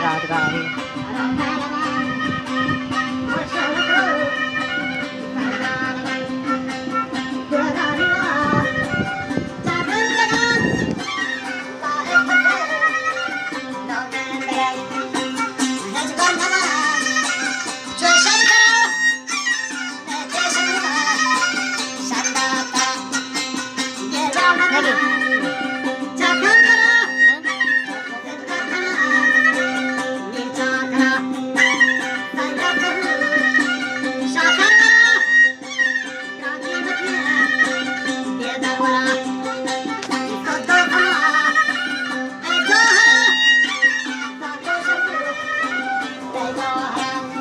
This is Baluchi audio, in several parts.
یادگاری۔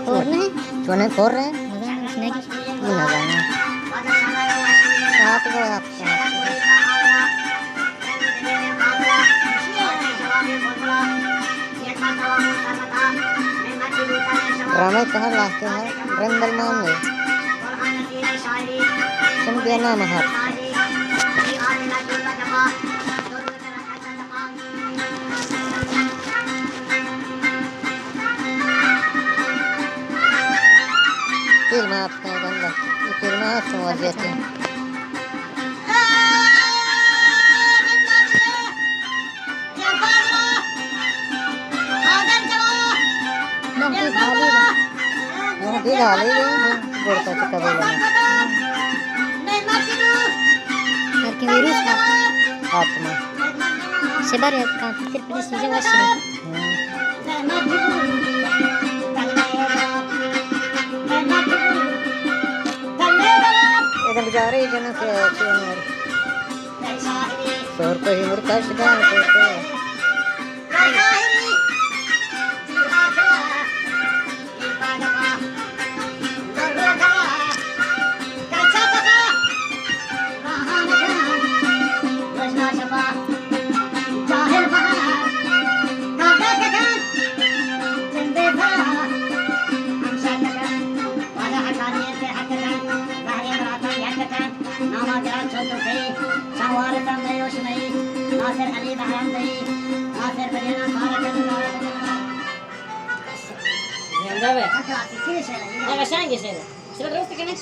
اور نہیں؟ چونے کور رہے؟ نہ جانا۔ سات گو آپ۔ ڈرامہ کہاں لاسٹ ہے؟ رندل مان لے۔ سن بیا نام ہے۔ فیلم آپ کا بندہ، یہ فیلم آپ سمجھ جاتے ہیں۔ نوکی گالی گا۔ نوکی گالی گا، گڑتا چکا بولنا۔ ہر کی ویروس کا۔ آتما۔ شبر ہے، کانتی تر پولیس نیجا وش ہے۔ ہوں۔ ادھر جا رہے جنوں سے، سور کو ہی مرتا شدہ ہے، سور کو۔ ناما گران چوتو کئی، چاوار تم دئی و شمئی، ناصر علی بہرام دئی، ناصر بجینا سارا کن، سارا کن۔ زندہ بے۔ اگا شانگی شیر۔ شیر درست کنے؟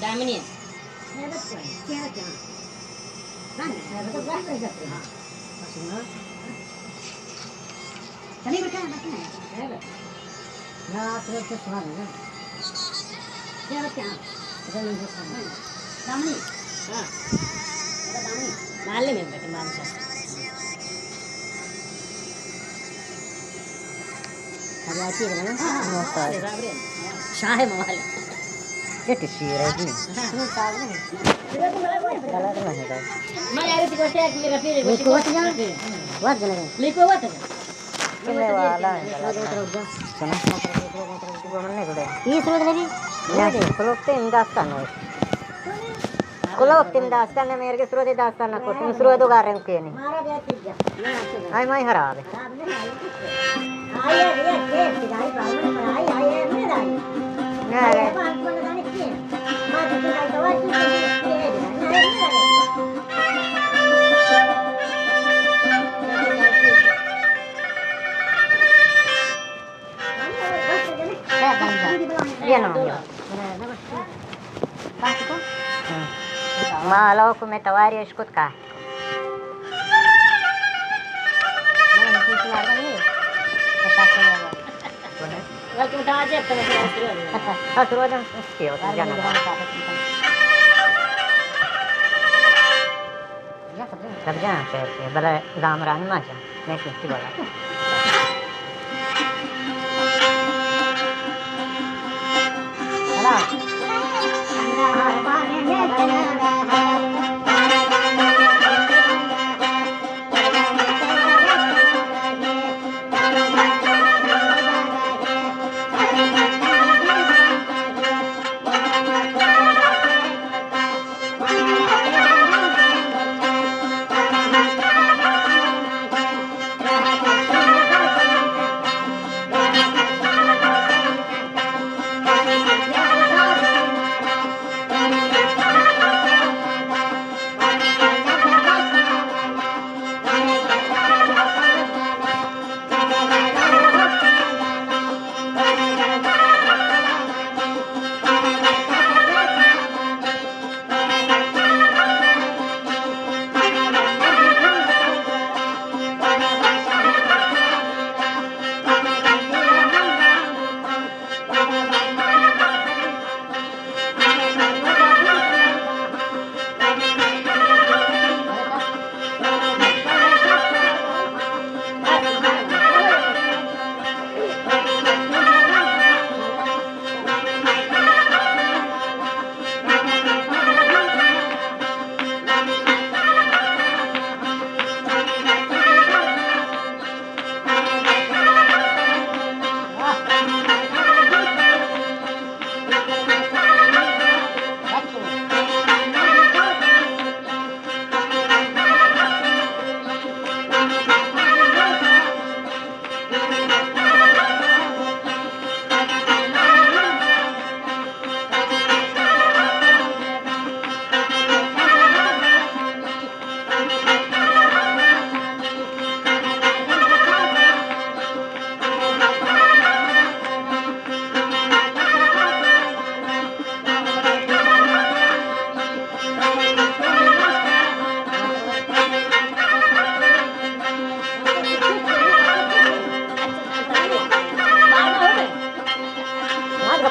دامنی ہے۔ معلم ہے، لیکن معلم صاحب۔ شاہ موال۔ یہ تو شیر ہے جی۔ غلط نہیں ہے۔ میں یار، تو کہتے ہیں کہ میرا پیر، وہ کہتے ہیں۔ وقت نہیں۔ لیکو وقت ہے۔ سننے والا ہے، غلط نہیں۔ سنا۔ یہ سمجھ نہیں۔ نہیں، کلوک تے داستان ہے۔ کلوک تے داستان ہے، میرے کے سرودے داستان نہ کرتے، سرودو گارے کے نہیں۔ آئی مائی خراب ہے۔ یہ نام ہے۔ ما علاوہ کو میں تواری اشکت کا۔ سب جان شہر کے بلا زامران ما جان۔ میں کسی بولا۔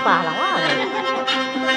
پہلوان۔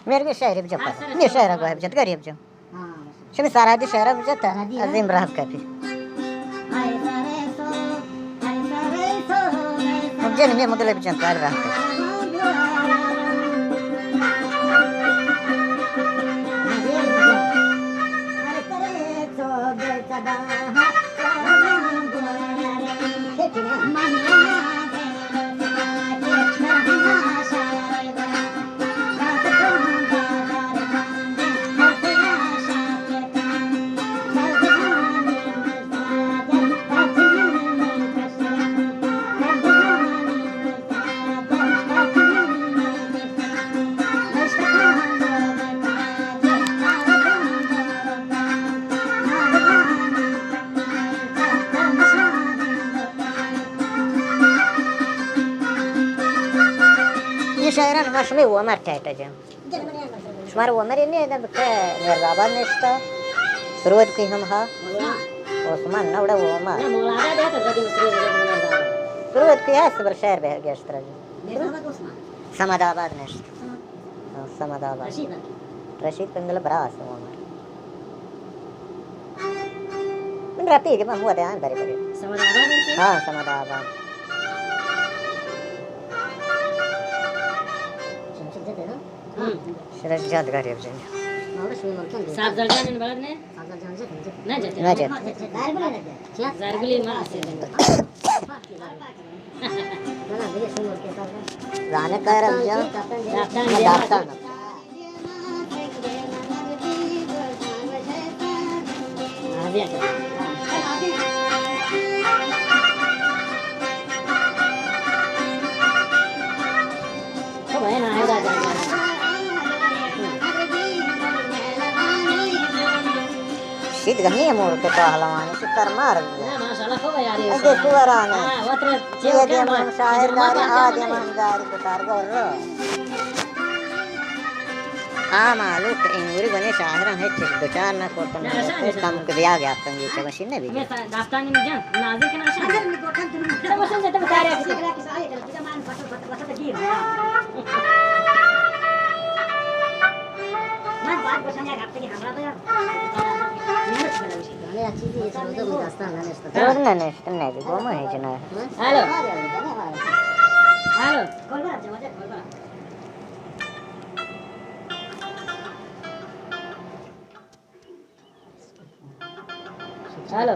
میرے شہر بجا، میرے شہر گوہر بجا، غریب جو۔ شمی سرحدی شہر بجا تا عظیم راہ کپی۔ جن می مغل بجن کار راہ کپی۔ اے شاعران ما شمئے عمر ٹیٹا جان۔ شمار عمر نے دا بکے مہرآباد نشتا۔ سرود کوئی ہم ہا۔ عثمان نہ وڑا عمر۔ سرود کوئی ہست بل شعر بہ گیشتر۔ صمد آباد نشت۔ ہاں، صمد آباد۔ رشید پنگل براس عمر۔ من رفیق، من ہوا دیان بری بری۔ صمد آباد ہے؟ ہاں، صمد آباد۔ شرش جات غریب جن۔ صاحب زرجان ان بلد نے؟ نہ جتے۔ نہ جتے۔ زرگلی ما سے۔ زانہ کار ہم جان۔ داستان۔ داستان۔ شید گنی مور کے پہلوان، شید سر مار۔ ماشاءاللہ، خوب ہے یار، یہ اگے سورانے۔ ہاں، وطن یہ دے من شاعر داری، آ دے من داری، کتار گور۔ آ مالوک انگوری گنے شاعران ہے، چیز دچار نہ کرتن، کم کے بیا گیا تنگی چوشی نہ بھی۔ داستانی جان، نازل کنا شان۔ روز نہ نشت، نہ بھی گوما ہے جنا۔ ہیلو۔ ہیلو۔ ہیلو۔